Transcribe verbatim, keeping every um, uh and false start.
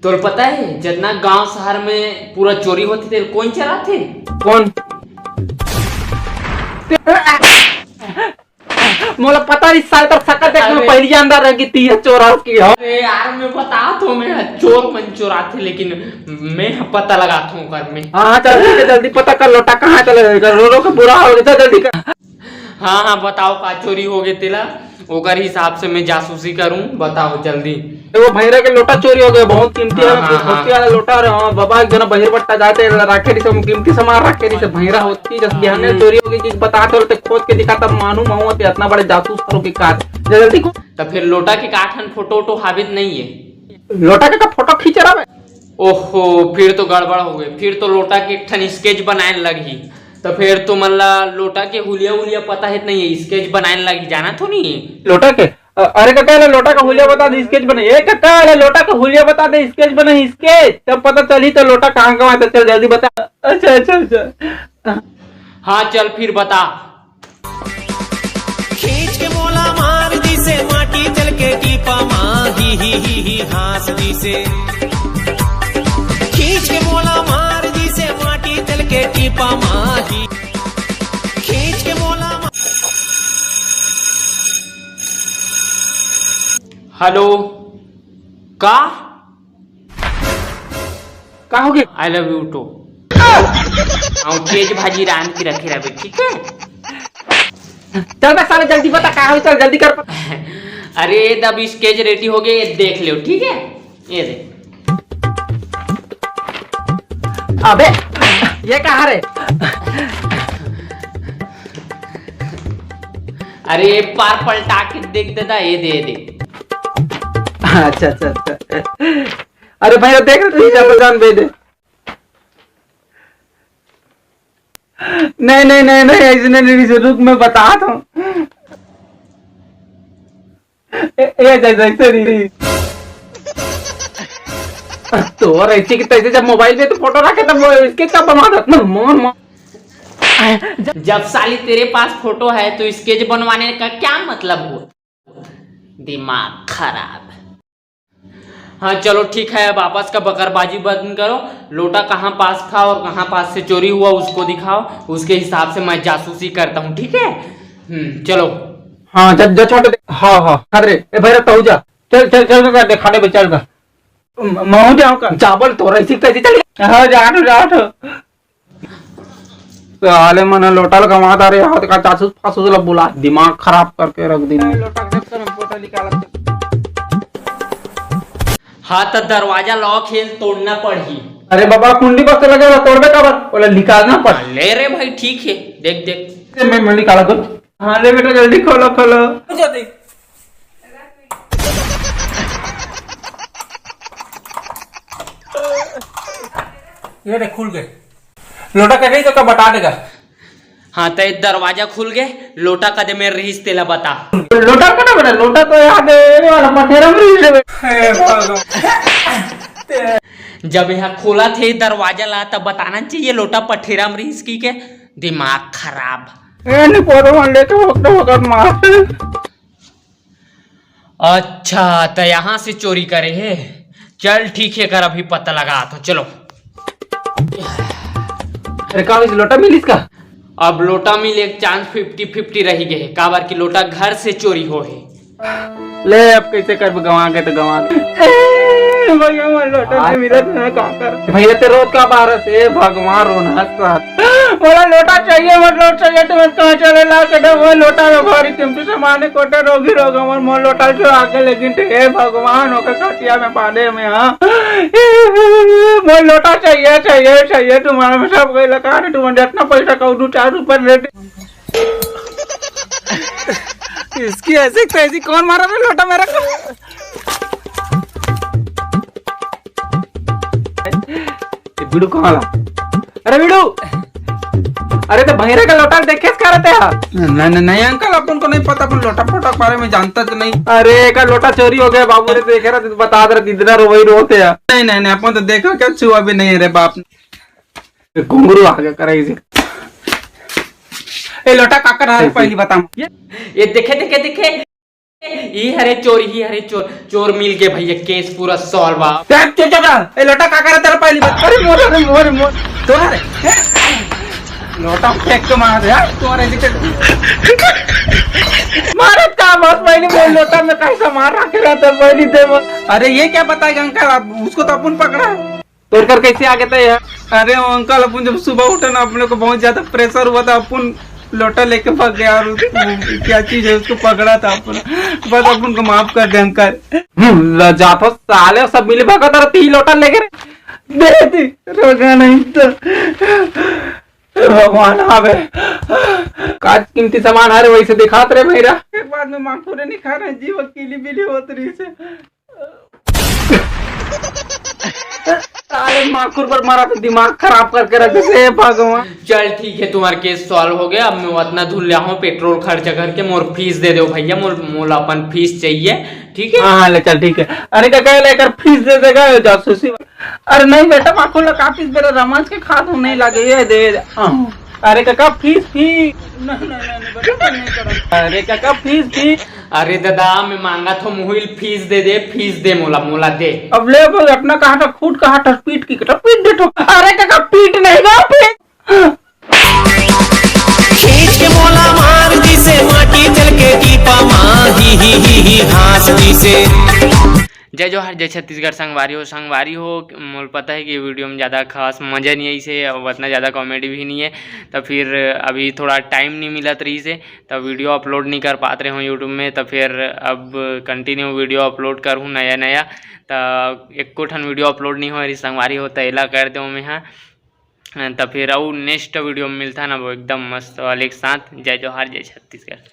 तोल पता है, जितना गांव शहर में पूरा चोरी होथे, तेल कौन चोराथे? कौन? मोला पता नहीं, साल तक सकल देख, मैं अरे। पहली जानता रहा कि तीन चोर की हो। अरे यार, मैं बता तो, मैं चोर मन चोराथे, लेकिन मैं पता लगाथों ओकर में। हाँ, हाँ, चल, ठीक है, जल्दी पता कर, लोटा कहाँ चले, रो रो के बुरा हो गया, जल्दी कर। हाँ, हाँ, बताओ, का चोरी हो गए तेला? ओकर हिसाब से मैं जासूसी करूं। बताओ जल्दी। ए, वो भैरा के लोटा चोरी हो गया, बहुत कीमती हाँ, है, हाँ, हाँ। वाला लोटा। अरे हाँ, बाबा, एक जना बहिर बट्टा जाते, राखे रहिसे, कीमती सामान राखे रहिसे, भैरा होती, जस बिहान में हम्म। चोरी हो गई, कि बता तो, ते खोद के दिखा, तब मानू महू होते, इतना बड़े जासूस करो के का। जल्दी को। तो फिर लोटा के का ठन फोटो वोटो हाबित नहीं है? लोटा के का फोटो खींच रहा है? ओहो, फिर तो गड़बड़ हो गए। फिर तो लोटा के एक ठन स्केच बनाए लगही। तो फिर तो मन ला लोटा के हुलिया उलिया पता है नहीं है, स्केच बनाए लगही, जाना तो नहीं है। लोटा के? अ-, अरे काका, एला लोटा का हुलिया बता दे, स्केच बना। ए काका, एला लोटा का हुलिया बता दे, स्केच बना, स्केच। तब पता चली तो लोटा कहाँ गवा, तो चल जल्दी बता। अच्छा, अच्छा, अच्छा। हाँ, चल फिर बता। खींच के मोला मार दिसे, माटी चल के टीपा मा, ही, ही, ही, ही, हाँस दिसे। खींच के मोला मार दिसे, माटी चल के टीपा मा, ही। खींच के मोला मा- हेलो, का? का हो गया? I love you too। हाँ, तेज भाजी रांध के रखे रहबे, ठीक है? चल बे साले, जल्दी बता, का हो, चल जल्दी कर। अरे, तब स्केच रेडी हो गए, ये देख लो, ठीक है? ये दे। अबे, ये कहाँ रे? अरे, एक बार पलटा के देख देता, ये दे, ये दे। अच्छा, अच्छा, अच्छा। अरे भैया, देख रहे थे, पहचान बे दे। नहीं, नहीं, नहीं, नहीं, ऐसे नहीं, नहीं, रुक, मैं बता दूं। ए, ए, जै-, जैसे नहीं। तो और ऐसे की तैसे जब मोबाइल में तो फोटो रखे, तब वो स्केच का बनवा दो। ना, मोहन, मोहन। जब साली तेरे पास फोटो है, तो स्केच बनवाने का क्या मतलब हुआ? दिमाग खराब। हाँ, चलो ठीक है, अब आपस का बकरबाजी बंद करो। लोटा कहाँ पास था और कहाँ पास से चोरी हुआ, उसको दिखाओ, उसके हिसाब से मैं जासूसी करता हूँ, ठीक है? हम्म, चलो। हाँ, जा, जा, छोटे दे-, हाँ, हाँ, खतरे। ए, भैरव, तू जा। चल, चल, चल, चल, दिखाने पे चल का। म-, महू जाऊँ का? चावल तो रही, सीख कैसे चल गया? हाँ, जा, हटो, जा, हटो। साले मन लोटा ल गंवा डारे, हाथ का जासूस फासूस ला बुला, दिमाग खराब करके रख दी। लोटा के चक्कर में फोटो निकालत। हाँ, त दरवाजा लॉक हे, तोड़ना पड़ही। अरे बाबा, कुंडी बस लगे ला, तोड़बे काबर? ओला निकालना पड़। हाँ, ले रे भाई, ठीक है, देख, देख। मैं, मैं निकाला तो। हाँ, ले बेटा, जल्दी खोलो, खोलो। ये देख, खुल गए। लोटा कटे तो का बता देगा। हाँ, त दरवाजा खुल गए, लोटा कदे में रहीस तेला बता। लोटा कटे बेटा, लोटा तो यहाँ दे, ये वाला पथेरा में रहीस। हे भगवान। जब यहाँ खोला थे दरवाजा ला, तब बताना चाहिए लोटा पथेरा में रहीस की के। दिमाग खराब। ए, नहीं, फोटो मान लेके वक्त वक्त मार। अच्छा, त यहाँ से चोरी करे हे। चल ठीक है, कर अभी पता लगा तो चलो। अरे का होइस, लोटा मिलिस का? अब लोटा मिले के चांस फिफ्टी फिफ्टी रही गए, काबर कि लोटा घर से चोरी हो है। ले, अब कैसे करबे, गंवा के तो गंवा के। ए, भैया, मोर लोटा आज नहीं मिलत, मैं का कर? भैया, ते रोज का बारस, ए भगवान, रोना का। मोला लोटा चाहिए, मोर लोटा चाहिए, तुमन कहाँ चले ला के दे, मोर लोटा में भारी कीमती सामान है, कोटे रोगी रोग, मोर, मोर लोटा चुरा के लेकिन थे, हे भगवान, ओकर खटिया में बांधे में, हाँ। मोर लोटा चाहिए, चाहिए, चाहिए, तुम्हारा में सब गई लगा दे, तुमन जितना पैसा कहू, दो चार रुपये दे दे। इसकी ऐसी तैसी कौन मारा रे लोटा मेरा को? ये बिडू कहाँ ला? अरे बिडू! अरे तो भैरा का लोटा देखे से करते हैं? नहीं, नहीं, नहीं अंकल, अपन को नहीं पता, अपन लोटा फोटा के बारे में जानता तो नहीं। अरे का लोटा चोरी हो गया बाबू रे, देखे रहा तो बता दे रहा, इतना रो वही रोते हैं। नहीं, नहीं, नहीं, अपन तो देखा क्या छुआ भी नहीं है रे बाप। ये घुंघरू आ गया करा इसे। ए लोटा काकर है पहली बता। ये, ये देखे, देखे, देखे। ई हरे चोर, ई हरे चोर, चोर मिल के भैया, केस पूरा सॉल्व। ए, चुप, चुप रह। ए, लोटा का करे तेरा पहली बात? अरे मोर, अरे मोर, मोर। तोरा रे। लोटा फेंक के मार दे यार, तुम्हारे ऐसे कर। मारत का बस पहली बोल, लोटा में कैसा मार रखे रहता पहली दे बस। अरे ये क्या बताएगा अंकल, आप उसको तो अपन पकड़ा है। तोड़ कर कैसे आ गए थे यार? अरे वो अंकल, अपन जब सुबह उठे ना, अपने को बहुत ज्यादा प्रेशर हुआ था, अपन लोटा लेके भाग गया और उसको, क्या चीज है, उसको पकड़ा था अपन। बस अपन को माफ कर दे अंकल। हम्म, ल-, जाथो साले, सब मिले भगत और ती लोटा लेके रे। दे दी, रोगा नहीं तो। हे भगवान, अबे का कीमती सामान हरे वैसे दिखात रे भैरा। एक बार में माखुरे नहीं खा रहे, जीव किली बिली होत रही से। साले माखुर पर मारा तो दिमाग खराब करके रख दे, हे भगवान। चल ठीक है, तुम्हार केस सॉल्व हो गया। अब मैं उतना दूर ले आऊँ पेट्रोल खर्चा करके, मोर फीस दे दो भैया, मोर मोला अपन फीस चाहिए, ठीक है? हाँ, हाँ, ले चल, ठीक है। अरे काका, लेकर फीस दे देगा ये जासूसी। अरे नहीं बेटा, माखुर ला का फीस दे रहा, रमाज के खात हूँ, नहीं लागे, ये दे, ये दे। हाँ। अरे काका, फीस, फीस। नहीं, नहीं, नहीं, नहीं, बेटा, मैं नहीं करूँ। अरे काका, फीस, फीस। अरे दादा, मैं मांगा थो मुहिल, फीस दे दे, फीस दे मोला, मोला दे। अब ले बोल, अपना कहा था, खुद कहा था, पीट की कटा, पीट दे तो। अरे काका, पीट नहीं दो, पीट। खींच के मोला मार दिसे माटी चल के टीपा मा, ही, ही, ही, ही, हाँस दिसे। जय जोहार, जय छत्तीसगढ़ संगवारी हो, संगवारी हो, मोला पता है कि वीडियो में ज़्यादा खास मज़ा नहीं है इसे, और उतना ज़्यादा कॉमेडी भी नहीं है, तो फिर अभी थोड़ा टाइम नहीं मिलत रही से, तो वीडियो अपलोड नहीं कर पात रहे हूँ यूट्यूब में, तो फिर अब कंटिन्यू वीडियो अपलोड करूँ नया नया, तो एको ठन वीडियो अपलोड नहीं हो रही संगवारी हो, तो एला कर दो मैं हाँ, तो फिर अउ नेक्स्ट वीडियो में मिलता ना वो एकदम मस्त वाले के साथ। जय जोहार, जय छत्तीसगढ़।